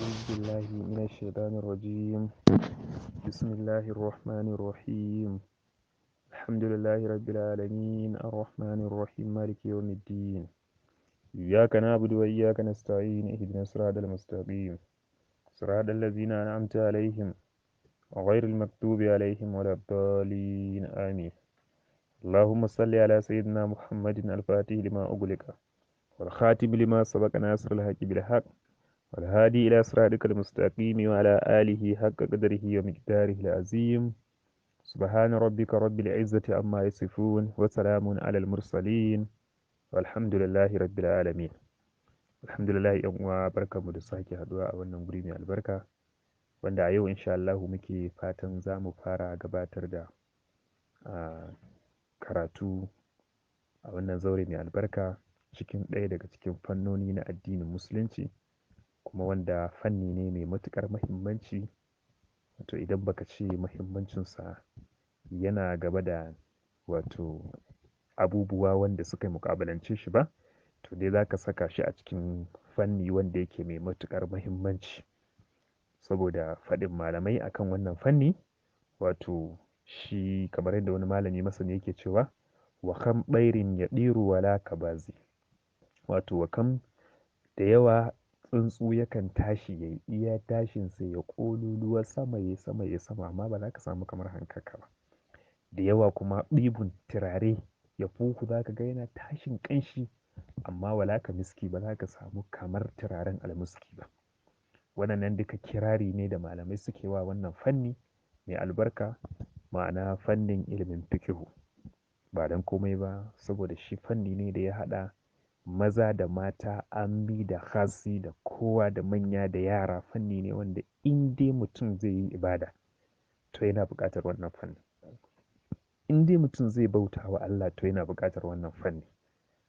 أعوذ بالله من الشيطان الرجيم. بسم الله الرحمن الرحيم. الحمد لله رب العالمين، الرحمن الرحيم، مالك يوم الدين. إياك نعبد وإياك نستعين، اهدنا الصراط المستقيم، صراط الذين أنعمت عليهم غير المكتوب عليهم ولا الضالين، آمين. اللهم صل على سيدنا محمد الفاتح لما أغلق، والخاتم لما سبق، ناصر الحق بالحق، والهادي إلى صراطك المستقيم، وعلى آله حق قدره ومقداره العظيم. سبحان ربك رب العزة عما يصفون، وسلام على المرسلين، والحمد لله رب العالمين. Alhamdulillah, yan uwa, barkanmu da sake haduwa a wannan guri mai albarka, wanda a yau insha Allahu muke fatan za mu fara gabatar da karatu a wannan zaure mai albarka cikin ɗaya daga cikin fannoni na addinin Musulunci, kuma wanda fanni ne mai matuƙar muhimmanci. Wato idan baka ce muhimmancinsa yana gaba da wato abubuwa wanda suka muƙabalance shi ba, to dai za ka saka shi a cikin fanni wanda yake mai matuƙar muhimmanci, saboda faɗin malamai akan wannan fanni. Wato shi kamar yadda wani malami masani yake cewa, wa kam ɗairin ya ɗiru wala kabazi, wato wa kam da yawa tsuntsu yakan tashi ya yi iya tashinsa, ya ƙololuwa sama, ya sama, ya sama, amma ba za ka samu kamar hankaka ba. Da yawa kuma ɗibun turare ya fuhu, za ka ga yana tashin ƙanshi, amma wala ka miski, ba za ka samu kamar turaren almuski ba. Waɗannan duka kirari ne da malamai suke wa wannan fanni mai albarka, ma'ana fannin ilimin fikihu. Ba don komai ba, saboda shi fanni ne da ya haɗa maza da mata, ammi da khasi, da kowa, da manya da yara. Fanni ne wanda in dai mutum zai yi ibada, to yana buƙatar wannan fanni. In dai mutum zai bauta wa Allah, to yana buƙatar wannan fanni.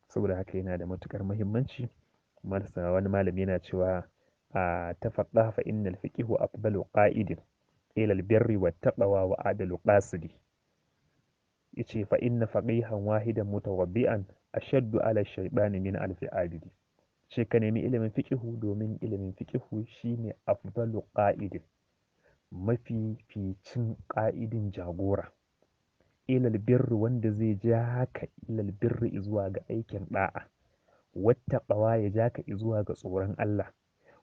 Saboda haka yana da matuƙar muhimmanci. Marasa wani malami yana cewa, a tafaqqa fa innal fiqhu afdalu qa'idin ila albirri wat taqwa wa adalu qasidi. Yace fa inna faqihan wahidan mutawaddi'an ashaddu ala shaytani min alfi abidi. Ce ka nemi ilimin fiqihu, domin ilimin fiqihu shine afdalu qa'idin, mafificin ƙa'idin jagora, ilal birri, wanda zai ja ka, ilal birri, zuwa ga aikin da'a, wattaqwa, ya ja ka zuwa ga tsoron Allah,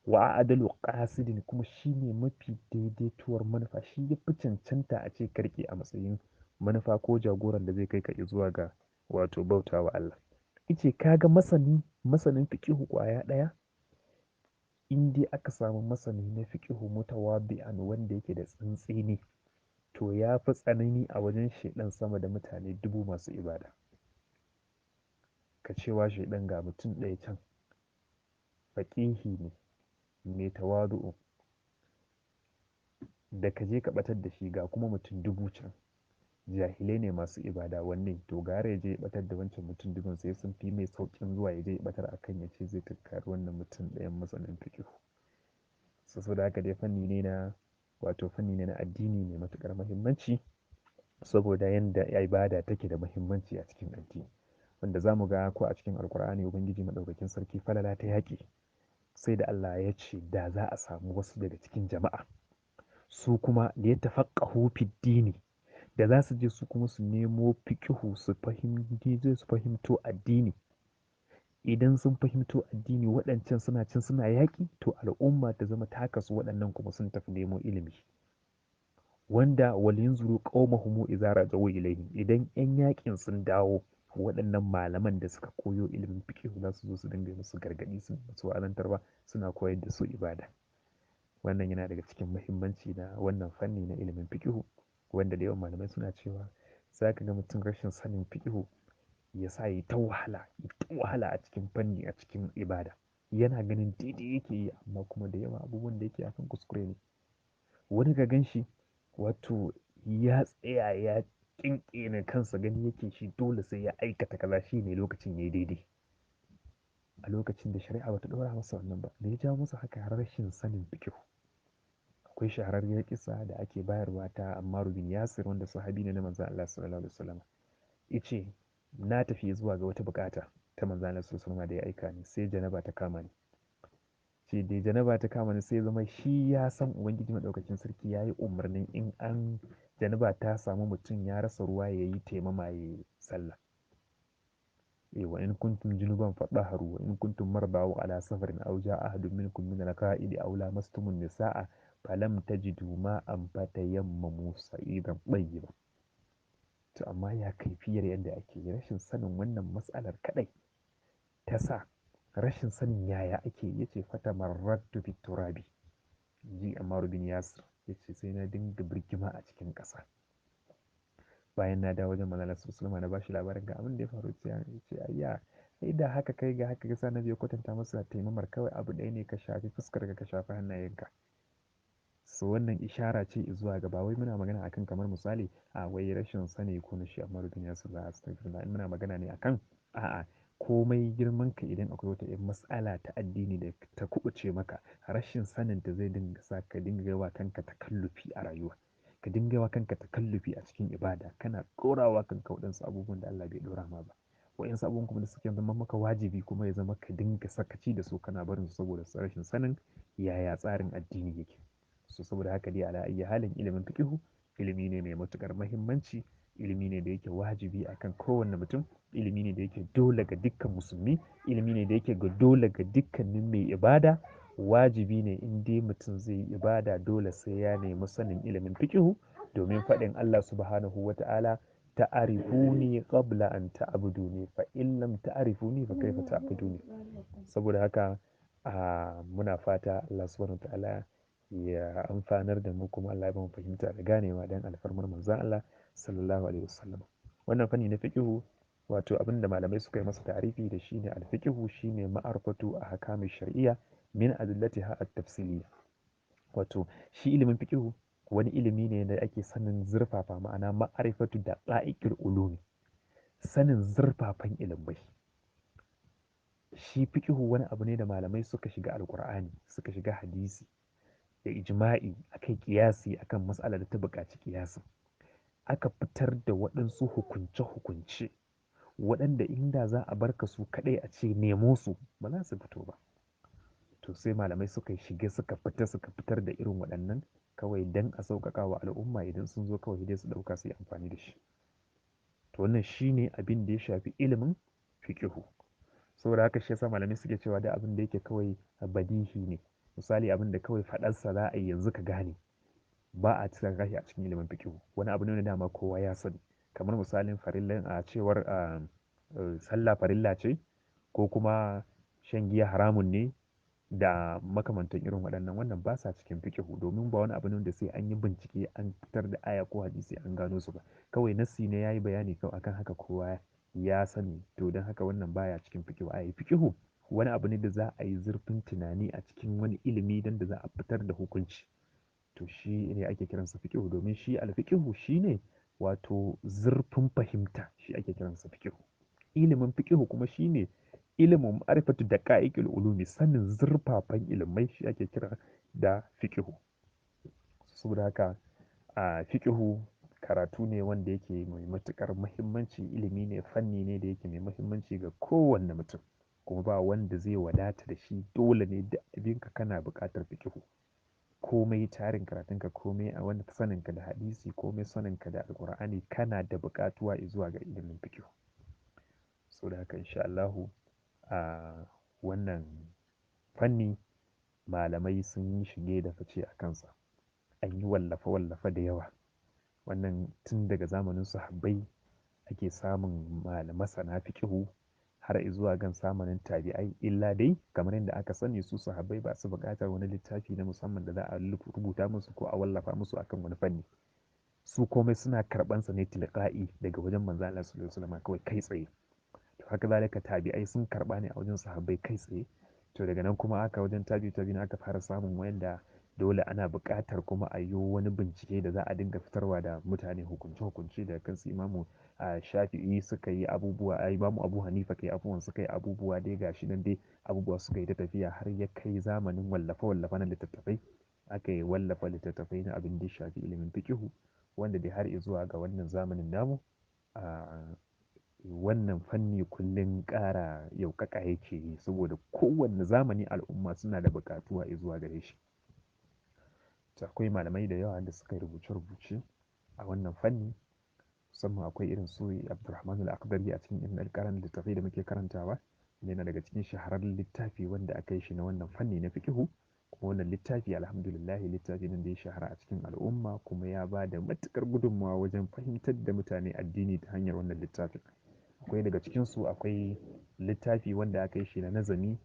wa adalu qasidin, kuma shine mafi daidaituwar manufa. Shi ya fi cancanta a ce karke a matsayin manufa ko jagoran da zai kai ka zuwa ga wato bauta wa Allah. Ice kaga masani, masanin fiqihu kwaya ɗaya, in dai aka samu masani na fiqihu mutawabi'an, wanda yake da tsantseni, to ya fi tsanani a wajen shaiɗan sama da mutane 1000 masu ibada. Ka cewa shaiɗan, ga mutum ɗaya can, faƙihi ne mai tawadu'u, da ka je ka ɓatar da shi, ga kuma mutum 1000 can jahilai ne masu ibada, wanne? To gara ya je ya ɓatar da wancan mutum 1000n, sai sun fi mai sauƙin zuwa ya je ya ɓatar akan ya ce zai tunkari wannan mutum ɗayan masanin fiqihu. Saboda haka dai fanni ne na, wato fanni ne na addini mai matuƙar muhimmanci, saboda yanda ibada take da muhimmanci a cikin addini, wanda za mu ga ko a cikin Alkur'ani, Ubangiji maɗaukakin sarki, falala ta yaƙi, sai da Allah ya ce da za a samu wasu daga cikin jama'a, su kuma da ya tafaqqahu fid dini, da za su je su kuma su nemo fiqihu, su fahimci, su fahimto addini. Idan sun fahimto addini, waɗancan suna can suna yaƙi, to al'umma ta zama ta kasu, waɗannan kuma sun tafi nemo ilimi, wanda wal yanzuru qaumahum idza raja'u ilayhim. Idan yan yaƙin sun dawo, waɗannan malaman da suka koyo ilimin fiqihu za su zo su dinga musu gargaɗi, su musu wa'azantarwa, suna koyar da su ibada. Wannan yana daga cikin muhimmanci na wannan fanni na ilimin fiqihu, wanda da yawan malamai suna cewa za ka ga mutum rashin sanin fiqihu ya sa yi ta wahala, yi ta wahala a cikin fanni, a cikin ibada. Yana ganin daidai yake yi, amma kuma da yawa abubuwan da yake akan kuskure ne. Wani ka gan shi, wato ya tsaya ya ƙinƙina kansa, gani yake shi dole sai ya aikata kaza shi ne lokacin yayi daidai, a lokacin da shari'a bata ɗora masa wannan ba. Me ya jawo masa haka? Rashin sanin fiqihu. Akwai shahararriyar kisa da ake bayarwa ta Ammar bin Yasir, wanda sahabi ne na manzon Allah sallallahu alaihi wasallam. Yace na tafi zuwa ga wata bukata ta manzon Allah sallallahu alaihi wasallam da ya aika ni, sai janaba ta kama ni. Ce da janaba ta kama ni sai zama shi ya san Ubangiji Maɗaukakin Sarki ya yi umarnin in an janaba ta samu mutum ya rasa ruwa ya yi taimama ya yi sallah. Wa in kuntum junuban fatahharu wa in kuntum marda aw ala safarin aw jaa ahadun minkum min al-gha'idi aw lamastumun nisaa falam tajidu ma'an fatayammamu sa'idan tayyiba. To amma ya kaifiyar yadda ake yi, rashin sanin wannan matsalar kadai ta sa rashin sanin yaya ake yi, yace fatamarrattu bit turabi, ji Ammar bin Yasir yace sai na dinga birgima a cikin ƙasa. Bayan na dawo wajen Manzon Allah sallallahu alaihi wasallam na bashi labarin ga abin da ya faru, sai ya ce ayya ai da haka kai ga haka yasa na je kwatanta masa taimamar kawai abu ɗaya ne, ka shafi fuskar ka, ka shafi hannayenka. So wannan ishara ce zuwa ga ba wai muna magana akan kamar misali a wai rashin sani ko na shi Ammar bin Yasir ba, astaghfirullah, muna magana ne akan a'a komai girman ka idan akwai wata ƴar mas'ala ta addini da ta kuɓuce maka, rashin sanin ta zai dinga sa ka dinga wa kanka takallufi a rayuwa, ka dinga wa kanka takallufi a cikin ibada, kana ɗorawa kanka waɗansu abubuwan da Allah bai ɗora ma ba, waɗansu abubuwan kuma da suke zama maka wajibi kuma ya zama ka dinga sakaci da su, kana barin su saboda rashin sanin yaya tsarin addini yake. So saboda haka dai ala ayyi halin ilimin fiqihu ilimi ne mai matuƙar muhimmanci, ilimi ne da yake wajibi akan kowanne mutum, ilimi ne da yake dole ga dukkan musulmi, ilimi ne da yake ga dole ga dukkanin mai ibada. Wajibi ne in dai mutum zai yi ibada dole sai ya nemi sanin ilimin fiqihu, domin faɗin Allah subhanahu wa ta'ala ta'arifuni qabla an ta'buduni fa in lam ta'rifuni fa kaifa ta'buduni. Saboda haka muna fata Allah subhanahu wa ta'ala ya amfanar da mu kuma Allah ya bamu fahimta da ganewa dan alfarmar manzon Allah sallallahu alaihi wasallam. Wannan fanni na fiqihu wato abin da malamai suka yi masa ta'arifi da shi ne al-fiqihu shine ma'arifatu ahkami shar'iyya min adillatiha at-tafsiliyya. Wato shi ilimin fiqihu wani ilimi ne da ake sanin zurfafa, ma'ana ma'arifatu da da'iqil ulumi, sanin zurfafan ilimai. Shi fiqihu wani abu ne da malamai suka shiga alqur'ani, suka shiga hadisi da ijma'i, akai kiyasi akan mas'alar da ta buƙaci kiyasin, aka fitar da waɗansu hukunce-hukunce waɗanda inda za a barka su kaɗai a ce nemo su ba za su fito ba. To sai malamai suka shiga suka fita suka fitar da irin waɗannan kawai dan a sauƙaƙa wa al'umma idan sun zo kawai dai su ɗauka su yi amfani da shi. To wannan shine abin da ya shafi ilimin fiqihu. Saboda haka shi yasa malamai suke cewa da abin da yake kawai badihi ne, misali abin da kawai faɗarsa za a yi yanzu ka gane, ba a cika gashi a cikin ilimin fiqihu. Wani abu ne da dama kowa ya sani, kamar misalin farillan a cewar sallah farilla ce ko kuma shan giya haramun ne da makamantan irin waɗannan, wannan ba sa cikin fiqihu domin ba wani abu ne da sai an yi bincike an fitar da aya ko hadisi an gano su ba. Kawai nassi ne yayi bayani kawai akan haka kowa ya sani. To don haka wannan baya cikin fiqihu. A yi fiqihu wani abu ne da za a yi zurfin tunani a cikin wani ilimi don da za a fitar da hukunci. To shi ne ake kiransa fiqihu, domin shi alfiqihu shine wato zurfin fahimta, shi ake kiransa fiqihu. Ilimin fiqihu kuma shine ilimin ma'rifatu daqa'iqil ulumi, sanin zurfafan ilimai, shi ake kira da fiqihu. Saboda haka a fiqihu karatu ne wanda yake mai matuƙar muhimmanci, ilimi ne, fanni ne da yake mai muhimmanci ga kowanne mutum, kuma ba wanda zai wadata da shi. Dole ne duk abinka kana buƙatar fiqihu. Komai tarin karatunka, komai a wanda saninka da hadisi, komai saninka da alqur'ani, kana da buƙatuwa zuwa ga ilimin fiqihu. Saboda haka insha Allahu a wannan fanni malamai sun yi shige da fice a kansa, an yi wallafe-wallafe da yawa. Wannan tun daga zamanin sahabbai ake samun masana fiqihu har zuwa gan zamanin tabi'ai. Illa dai kamar yadda aka sani su sahabbai ba su buƙatar wani littafi na musamman da za a rubuta musu ko a wallafa musu akan wani fanni. Su komai suna karɓan sa ne tilqa'i daga wajen manzo Allah sallallahu alaihi wasallam kawai kai tsaye. To haka zalika tabi'ai sun karɓa ne a wajen sahabbai kai tsaye. To daga nan kuma aka wajen tabi'u tabi'in aka fara samun wayanda dole ana buƙatar kuma a yi wani bincike da za a dinga fitarwa da mutane hukunce-hukunce da kansu. Imamu Shafi'i suka yi abubuwa, Imamu Abu Hanifa kai abubuwan suka yi abubuwa dai gashi nan dai abubuwa suka yi ta tafiya har ya kai zamanin wallafe-wallafe na littattafai. Aka yi wallafa littattafai na abin da ya shafi ilimin fiqihu, wanda dai har zuwa ga wannan zamanin namu Wannan fanni kullum ƙara yaukaka yake yi saboda kowanne zamani al'umma suna da buƙatuwa zuwa gare shi. To akwai malamai da yawa da suka yi rubuce-rubuce a wannan fanni. Musamman akwai irin su Abdurrahman al-Akhdari a cikin irin alƙalan littattafai da muke karantawa. Yana daga cikin shahararren littafi wanda aka yi shi na wannan fanni na fiqhu. Kuma wannan littafi alhamdulillah littafi ne da ya shahara a cikin al'umma kuma ya ba da matuƙar gudummawa wajen fahimtar da mutane addini ta hanyar wannan littafin. Akwai daga cikinsu akwai littafi wanda aka yi shi na nazami,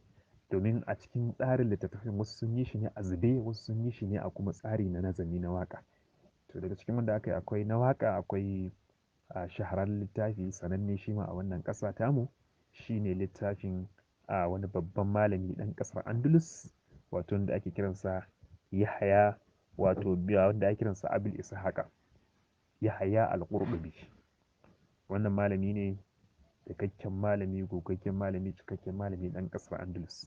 domin a cikin tsarin littattafin wasu sun yi shi ne a zube, wasu sun yi shi ne a kuma tsari na nazami na waƙa. To daga cikin wanda aka yi akwai na waƙa, akwai a shahararren littafi sananne shi ma a wannan ƙasa tamu. Shi ne littafin a wani babban malami ɗan ƙasar Andalus, wato wanda ake kiransa Yahaya, wato wanda ake kiransa Abul Ishaqa, Yahaya al-Qurtubi. Wannan malami ne cikakken malami, gogaggen malami, cikakken malami ɗan ƙasar Andalus.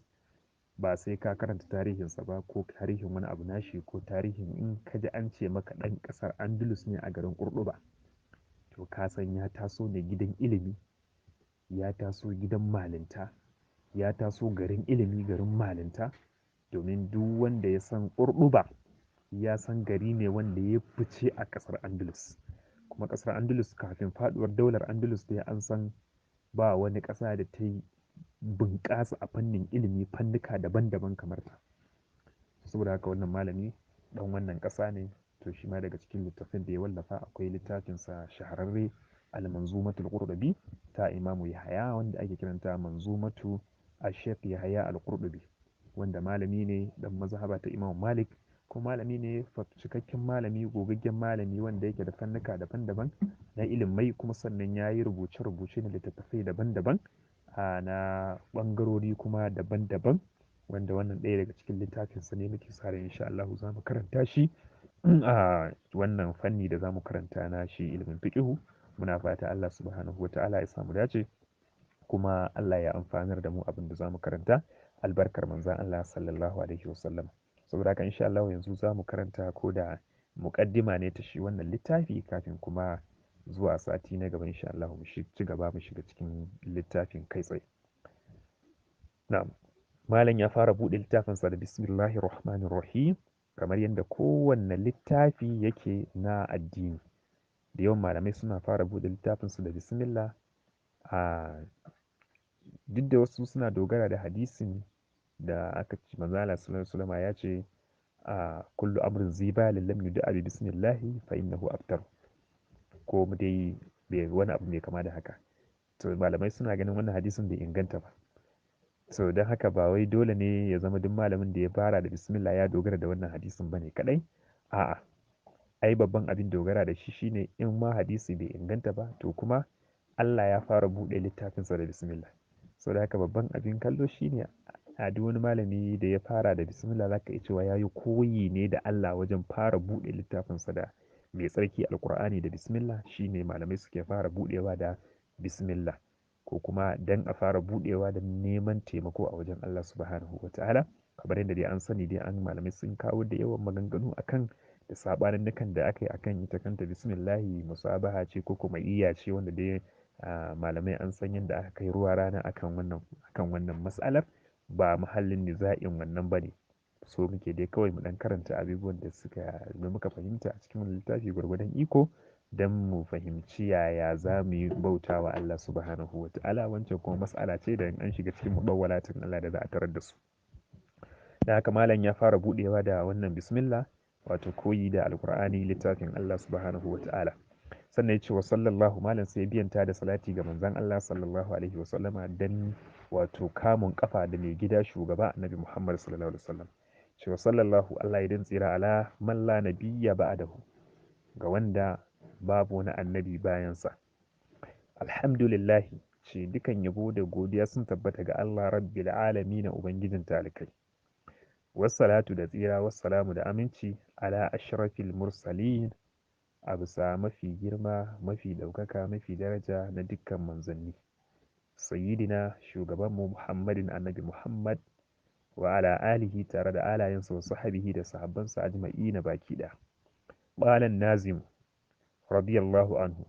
Ba sai ka karanta tarihinsa ba ko tarihin wani abu nashi ko tarihin, in ka ji an ce maka ɗan ƙasar Andalus ne a garin Qurtuba, to ka san ya taso ne gidan ilimi, ya taso gidan malinta, ya taso garin ilimi, garin malinta. Domin duk wanda ya san Qurtuba ya san gari ne wanda ya fice a ƙasar Andalus. Kuma ƙasar Andalus kafin faɗuwar daular Andalus dai an san ba wani ƙasa da ta yi bunƙasa a fannin ilimi fannuka daban-daban kamar ta. Saboda haka wannan malami ɗan wannan ƙasa ne. To shi ma daga cikin littattafan da ya wallafa akwai littafinsa shahararre Al-Manzumatul Qurtubi ta Imamu Yahaya, wanda ake kiranta Manzumatu Ash-Shaykh Yahaya Al-Qurtubi, wanda malami ne ɗan mazhaba ta Imam Malik, kuma malami ne cikakken malami, gogaggen malami wanda yake da fannuka daban-daban na ilimai, kuma sannan ya yi rubuce-rubuce na littattafai daban-daban na ɓangarori kuma daban-daban, wanda wannan ɗaya daga cikin littafinsa ne muke sa ran insha Allahu za mu karanta shi a wannan fanni da za mu karanta na shi ilimin fiqhu. Muna fata Allah subhanahu wa ta'ala ya samu dace, kuma Allah ya amfanar da mu abin da za mu karanta, albarkar manzon Allah sallallahu alaihi wasallam. Saboda haka insha Allah yanzu za mu karanta ko da muƙaddima ne ta shi wannan littafi, kafin kuma zuwa sati na gaba insha Allah mu ci gaba mu shiga cikin littafin kai tsaye. Na'am. Malam ya fara buɗe littafinsa da Bismillahir Rahmanir Rahim, kamar yadda kowanne littafi yake na addini. Da yawan malamai suna fara buɗe littafinsu da Bismillah. Duk da wasu suna dogara da hadisin da aka ce manzo Allah sallallahu alaihi wasallam ya ce, kullu amrin zibalin lam yud'a bi bismillahi fa innahu abtar, ko dai bai wani abu mai kama da haka. To malamai suna ganin wannan hadisin bai inganta ba. So don haka ba wai dole ne ya zama duk malamin da ya fara da bismillah ya dogara da wannan hadisin bane kadai. A'a, ai babban abin dogara da shi shine in ma hadisi bai inganta ba, to kuma Allah ya fara buɗe littafinsa da bismillah. So da haka babban abin kallo shine a duk wani malami da ya fara da bismillah zaka iya cewa yayi koyi ne da Allah wajen fara buɗe littafinsa da mai tsarki Alƙur'ani da bismillah. Shine malamai suke fara buɗewa da bismillah, ko kuma dan a fara buɗewa da neman taimako a wajen Allah subhanahu wa ta'ala. Kamar yadda dai an sani dai an malamai sun kawo da yawan maganganu akan da saɓaninnikan da aka yi akan ita kanta bismillahi, musabaha ce ko kuma iyya ce, wanda dai malamai an san yadda aka kai ruwa rana akan wannan mas'alar. Ba muhallin niza'in wannan bane. So muke dai kawai mu ɗan karanta abubuwan da da muka fahimta a cikin wannan littafi gwargwadon iko, don mu fahimci yaya za mu yi bauta wa Allah subhanahu wa ta'ala. Wancan kuma mas'ala ce da in an shiga cikin mudawwalatin Allah da za a tarar da su. Da haka malam ya fara buɗewa da wannan bismillah, wato koyi da Alƙur'ani littafin Allah subhanahu wa ta'ala. Sannan ya ce wa sallallahu, malam sai biyanta da salati ga manzon Allah sallallahu alaihi wasallama, dan wato kamun kafa da mai gida shugaba Annabi Muhammad sallallahu alaihi wasallam. Ce wa sallallahu, Allah ya tsira ala man la nabiyya ba'dahu, ga wanda babu wani annabi bayansa. Alhamdulillahi, ce dukan yabo da godiya sun tabbata ga Allah rabbil alamin, ubangijin talikai. Wassalatu da tsira, wassalamu da aminci ala ashrafil mursalin, a bisa mafi girma, mafi ɗaukaka, mafi daraja na dukkan manzanni. Sayyidina shugabanmu Muhammadin Annabi Muhammad, wa ala alihi tare da alayensa, wa sahabihi da sahabbansa ajma'ina baki ɗaya. Malam Nazim radiyallahu anhu,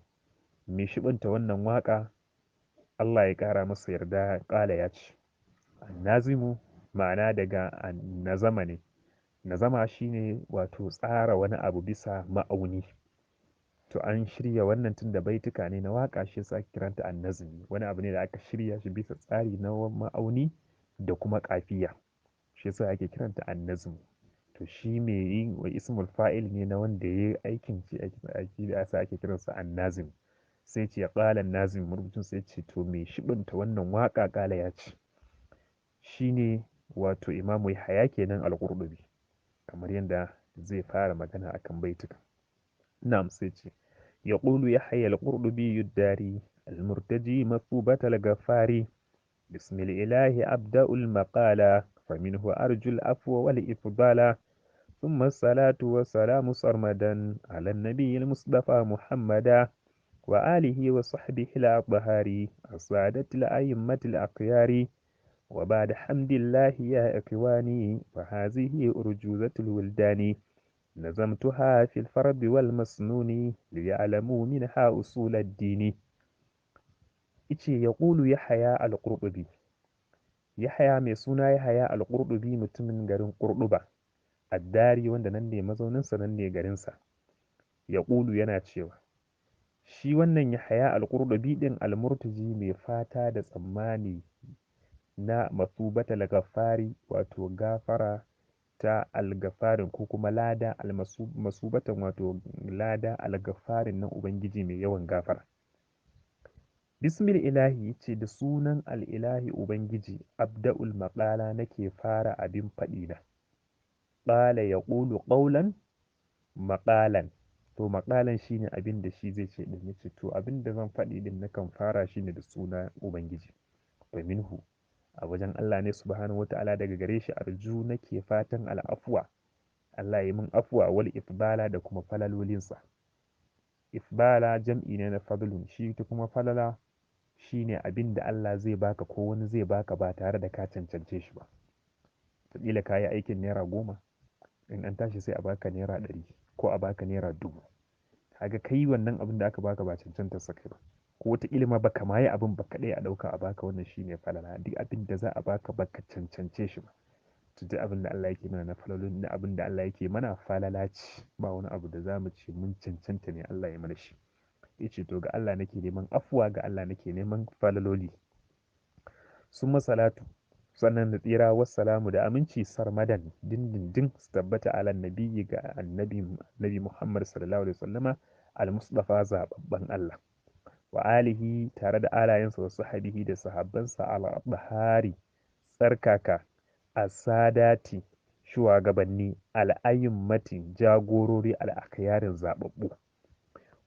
mai shibinta wannan waƙa Allah ya kara masa yarda, kala ya ce annazimu, ma'ana daga nazama ne. Nazama shine wato tsara wani abu bisa ma'auni. To an shirya wannan tun da baituka ne na waka, shi yasa ake kiranta annazmi. Wani abu ne da aka shirya shi bisa tsari na ma'auni da kuma kafiya, shi yasa ake kiranta annazmu. To shi mai yin wa ismul fa'il ne na wanda yayi aikin shi aiki da yasa ake kiransa annazim. Sai ce qala annazim, rubutun sai ce to mai shibinta wannan waka kala ya ce shine wato Imamu Yahaya kenan al-Qurtubi, kamar yadda zai fara magana akan baituka. Na'am, sai ce yaqulu Yahya al-Qurtubi ad-Dari al-murtaji mathubata al-Ghaffari bismil ilahi abda'u al-maqala faminhu arju al-afwa wal ifdala thumma as-salatu was-salamu sarmadan ala an-nabiy al-mustafa Muhammada wa alihi wa sahbihi al-athhari as-sadati al-a'immati al-aqyari wa ba'da hamdillahi ya ikhwani fa hazihi urjuzatul wildani nazamtuha fil fardi wal masnuni liya'lamu minha usul ad-dini. Ice yaqulu Yahya al-Qurtubi, Yahya mai suna Yahya al-Qurtubi mutumin garin Qurduba addari, wanda nan ne mazauninsa, nan ne garinsa. Yaqulu yana cewa shi wannan Yahya al-Qurtubi din al-Murtaji mai fata da tsammani na masubata al-Ghaffari, wato gafara ta al-Ghafarin, ko kuma lada al-masubatan, wato lada al-Ghafarin na Ubangiji mai yawan gafara. Bismil ilahi, ce da sunan al-ilahi Ubangiji, abda'ul maqala nake fara abin faɗi na. Qala yaqulu qawlan maqalan, to maqalan shine abin da shi zai ce din, yace to abin da zan faɗi din nakan fara shine da suna Ubangiji. Wa minhu, a wajen Allah ne subhanahu wata'ala, daga gare shi arju nake fatan al'afwa, Allah ya min afwa, wal ifbala da kuma falalolinsa. Ifbala jam'i ne na fadlun, shi ta kuma falala shine abin da Allah zai baka ko wani zai baka ba tare da ka cancance shi ba. Wataƙila ka yi aikin naira 10, in an tashi sai a baka naira 100 ko a baka naira 1000. Kaga kai wannan abin da aka baka ba cancantar sa kai ba, ko wataƙila ma baka ma yi abin ba kaɗai a ɗauka a baka, wannan shine falala. Duk abin da za a baka baka cancance shi ba. To duk abin da Allah yake mana na falalolin, da abin da Allah yake mana falala ce, ba wani abu da zamu ce mun cancanta ne Allah ya mana shi. Yace to ga Allah nake neman afuwa, ga Allah nake neman falaloli. Summa salatu, sannan da tsira, wassalamu da aminci, sarmadan dindindin su tabbata ala nabiyyi ga annabi Muhammad sallallahu alaihi wasallama al-Mustafa zababban Allah, wa alihi tare da alayensa, wa sahabihi da sahabbansa, ala bahari tsarkaka, asadati shugabanni, al'ayyummati jagorori, al'akhyarin zababbu.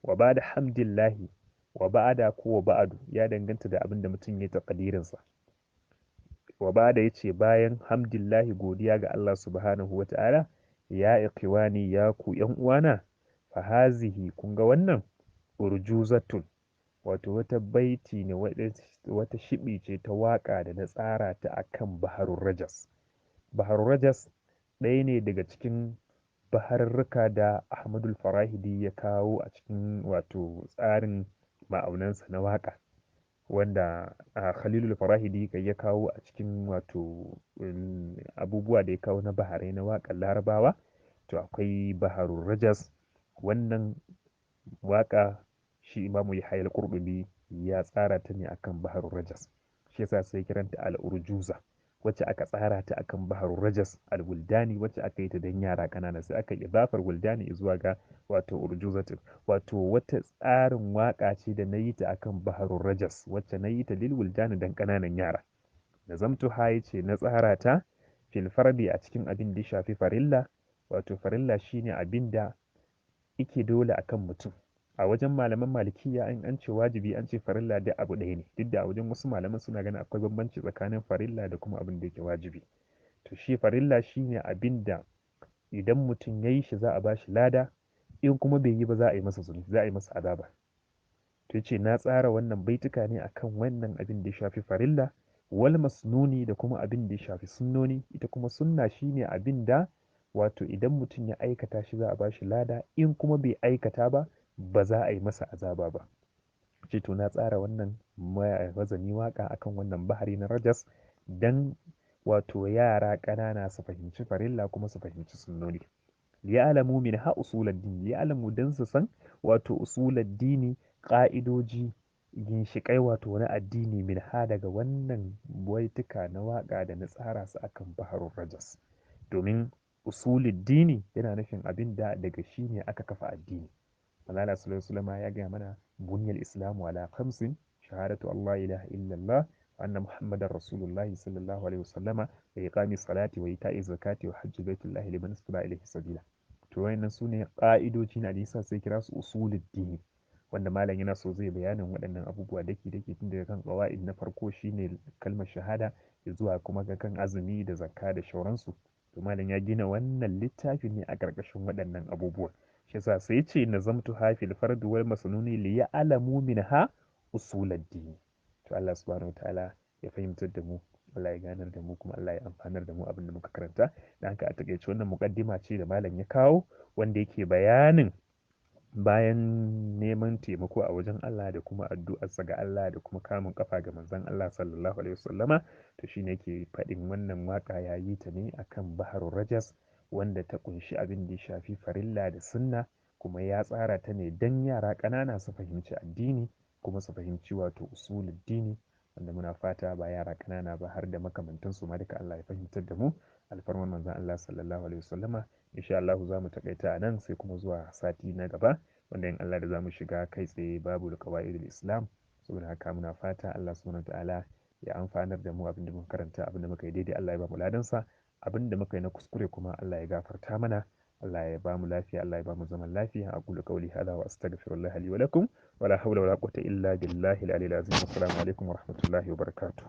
Wa ba'da hamdillahi, wa ba'da ko wa ba'du ya danganta da abin da mutum ya takadirin sa. Wa ba'da yace bayan hamdillahi godiya ga Allah subhanahu wata'ala, ya ikhwani ya ku yan uwana, fa hazihi kun ga wannan urjuzatun, wato wata baiti ne, wata shibi ce ta waka da na tsara ta akan Baharul Rajas. Baharul Rajas ɗaya ne daga cikin baharurruka da Ahmadul Farahidi ya kawo a cikin wato tsarin ma'aunansa na waka, wanda Khalilul Farahidi kai ya kawo a cikin wato abubuwa da ya kawo na baharai na waƙar Larabawa. To akwai Baharul Rajas. Wannan waka shi Imamu Yahya al-Qurtubi ya tsara ta ne akan Baharul Rajas, shi yasa sai kiranta al-Urjuza, wacce aka tsara ta akan Baharul Rajas al-Wuldani, wacce aka yi ta don yara ƙanana, sai aka idafar Wuldani zuwa ga wato Urjuzatin. Wato wata tsarin waka ce da nayi ta akan Baharul Rajas, wacce nayi ta lil Wuldani dan ƙananan yara. Nazamtu ha yace na tsara ta fil fardi a cikin abin da ya shafi farilla. Wato farilla shine abin da yake dole akan mutum. A wajen malaman malikiya in an ce wajibi an ce farilla da abu ɗaya ne, duk da a wajen wasu malaman suna ganin akwai bambanci tsakanin farilla da kuma abin da yake wajibi. To shi farilla shine abin da idan mutum ya yi shi za a ba shi lada, in kuma bai yi ba za a yi masa zunubi, za a yi masa azaba. To yace na tsara wannan baituka ne akan wannan abin da ya shafi farilla, wal masnuni da kuma abin da ya shafi sunnoni. Ita kuma sunna shine abin da wato idan mutum ya aikata shi za a ba shi lada, in kuma bai aikata ba ba za a yi masa azaba ba. Ce to na tsara wannan wazani waka akan wannan bahari na rajas dan wato yara ƙanana su fahimci farilla kuma su fahimci sunnoni. Liya'lamu minha usulad-din, liya'lamu dan su san wato usulad-dini, ƙa'idoji, ginshiƙai wato na addini, minha daga wannan baituka na waƙa da na tsara su akan baharul rajas. Domin usuluddini yana nufin abin da daga shi ne aka kafa addini. Manzo Allah sallallahu alaihi wasallam ya gaya mana buniyal islamu ala khamsin: shahadatu Allah ilaha illallah wa anna muhammadar rasulullahi sallallahu alaihi wasallama wa iqami salati wa ita'i zakati wa hajji baitullahi liman istata ilayhi sabila. To wayannan sune ƙa'idoji na addini, sai kira su usuluddini, wanda malam yana so zai bayanin waɗannan abubuwa daki daki tun daga kan qawaid na farko shine kalmar shahada zuwa kuma ga kan azumi da zakka da shauransu. To malam ya gina wannan littafi ne a ƙarƙashin waɗannan abubuwan. Shi yasa sai ce nazamtu hafil fardu wal masnuni li ya'lamu minha usuluddin. To Allah subhanahu wataala ya fahimtar da mu, Allah ya ganar da mu, kuma Allah ya amfanar da mu abin da muka karanta. Dan haka a takaice wannan muƙaddima ce da malam ya kawo wanda yake bayanin bayan neman taimako a wajen Allah da kuma addu'arsa ga Allah da kuma kamun kafa ga manzon Allah sallallahu alaihi wasallama. To shine yake faɗin wannan waka ya yi ta ne akan baharul rajas, wanda ta kunshi abin da ya shafi farilla da sunna, kuma ya tsara ta ne dan yara ƙanana su fahimci addini kuma su fahimci wato usuluddini, wanda muna fata ba yara ƙanana ba har da makamantansu ma duka Allah ya fahimtar da mu alfarman manzon Allah sallallahu alaihi wasallama. Insha Allah za mu takaita a nan sai kuma zuwa sati na gaba, wanda in Allah da za mu shiga kai tsaye babu qawaidul Islam. Saboda haka muna fata Allah subhanahu wataala ya amfanar da mu abin da muka karanta, abin da muka yi daidai Allah ya ba mu ladansa, abin da muka yi na kuskure kuma Allah ya gafarta mana. Allah ya ba mu lafiya, Allah ya ba mu zaman lafiya. Aqulu qawli hadha wa astaghfirullaha li wa lakum, wa la hawla wa la quwwata illa billahi al-aliyyil azim. Assalamu alaikum wa rahmatullahi wa barakatuh.